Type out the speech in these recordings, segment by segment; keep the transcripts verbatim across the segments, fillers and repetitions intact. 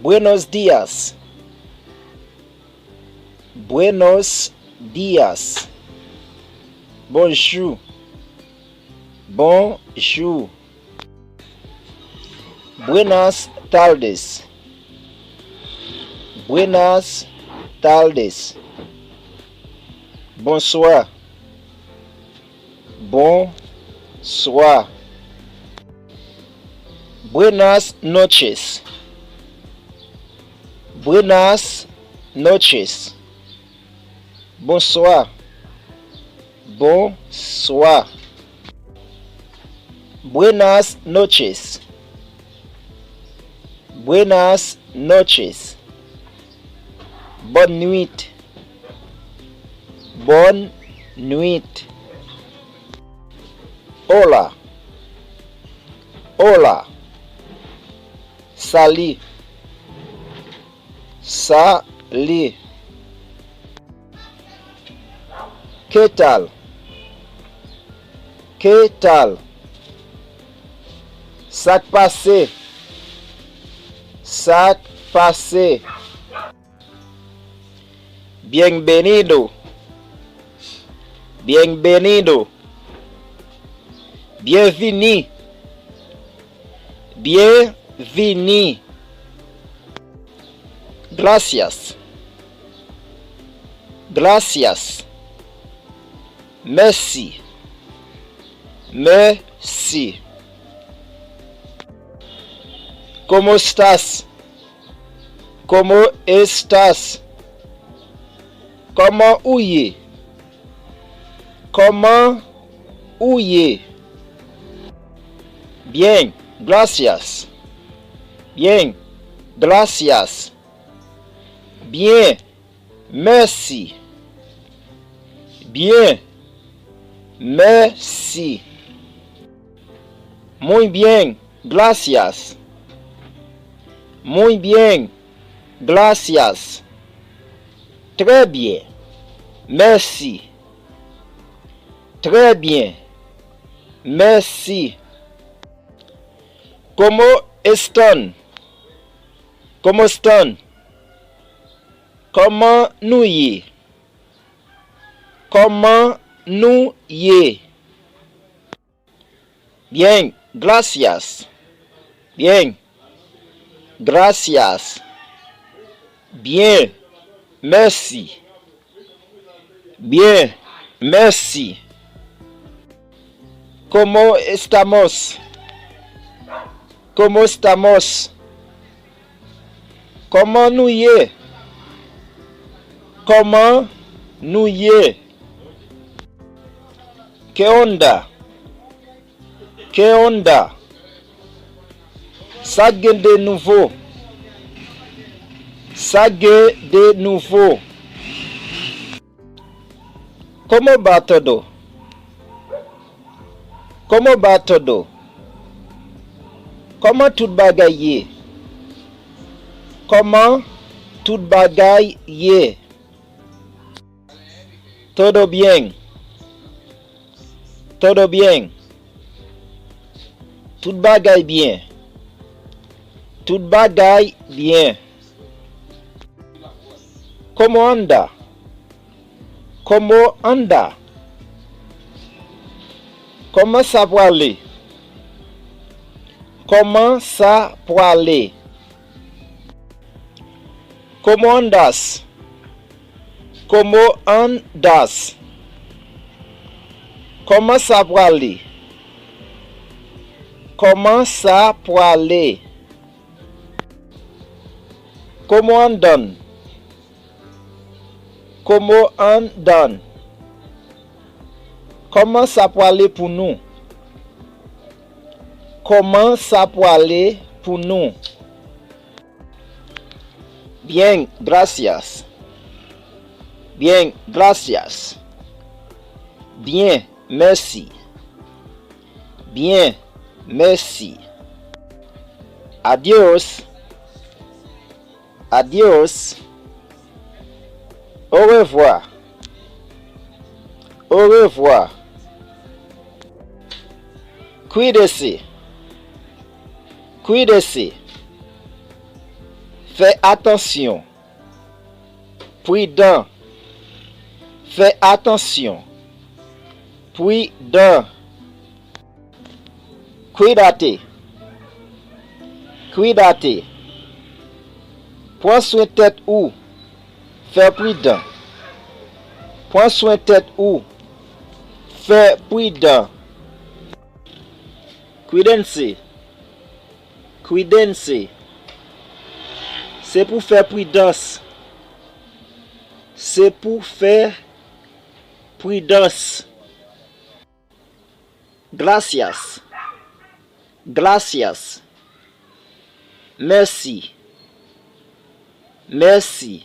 Buenos días. Buenos días. Bonjou. Bonjou. Buenas tardes. Buenas tardes. Bonswa. Bonswa. Buenas noches. Buenas noches. Bonswa. Bonswa. Buenas noches. Buenas noches. Bòn nwit. Bòn nwit. Hola. Hola. Sali. Sali. Qué tal? Qué tal? Sa k pase? Sa k pase? Bienvenido. Bienvenido. Byenvini. Byenvini. Gracias. Gracias. Mèsi. Mèsi. ¿Cómo estás? ¿Cómo estás? Kòman ou ye? Kòman ou ye? Bien, gracias. Bien, gracias. Byen, mèsi. Byen, mèsi. Muy bien, gracias. Muy bien, gracias. Trè byen, mèsi. Trè byen, mèsi. ¿Cómo están? ¿Cómo están? Kòman nou ye? Kòman nou ye? Bien, gracias. Bien, gracias. Byen, mèsi. Byen, mèsi. ¿Cómo estamos? ¿Cómo estamos? Kòman nou ye? Kòman nou ye? ¿Qué onda? ¿Qué onda? Sa gen de nouvo? Sa gen de nouvo? ¿Cómo va todo? ¿Cómo va todo? Kòman tout bagay ye? Kòman tout bagay ye? Todo bien. Todo bien. Tout bagay byen. Tout bagay byen. ¿Cómo anda? ¿Cómo anda? Kòman sa pwale? Kòman sa pwale? ¿Cómo andas? ¿Cómo andas? Kòman sa pwale? Kòman sa pwale? ¿Cómo andan? ¿Cómo andan? Kòman sa pwale pou nou? Kòman sa pwale pou nou? Bien, gracias. Bien, gracias. Byen, mèsi. Byen, mèsi. Adios. Adios. Au revoir. Au revoir. Cuídese. Cuídese. Fè atansyon. Pridan. Fè atansyon. Pridan. Cuídate. Cuídate. Pran swen tèt ou. Fè pridan. Pran swen tèt ou. Fè pridan. Cuídense. Cuídense. Se pou fè pridans. Se pou fè pridans. Gracias. Gracias. Mèsi. Mèsi.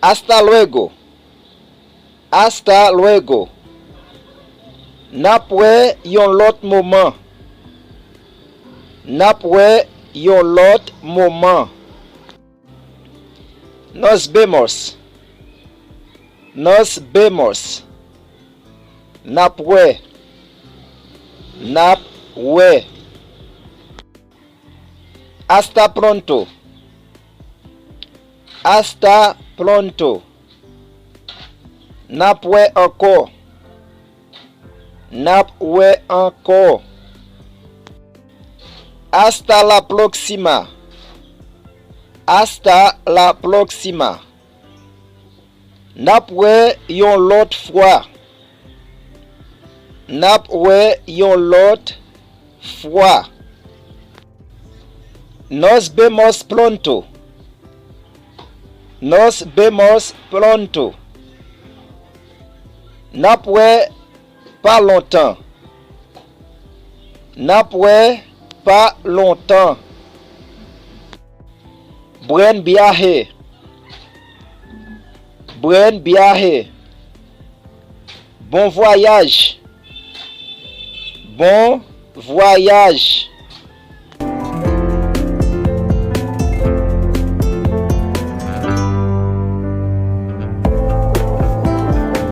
Hasta luego. Hasta luego. N ap wè yon lòt moman. N ap wè yon lòt moman. Nos vemos. Nos vemos. N ap wè. N ap wè. Hasta pronto. Hasta pronto. N ap wè ankò. N ap wè ankò. Hasta la próxima. Hasta la próxima. N ap wè yon lòt fwa. N ap wè yon lòt fwa. Nos vemos pronto. Nos vemos pronto. N ap wè pa lontan. N ap wè pa lontan. Buen viaje. Buen viaje. Bon vwayaj. Bon vwayaj.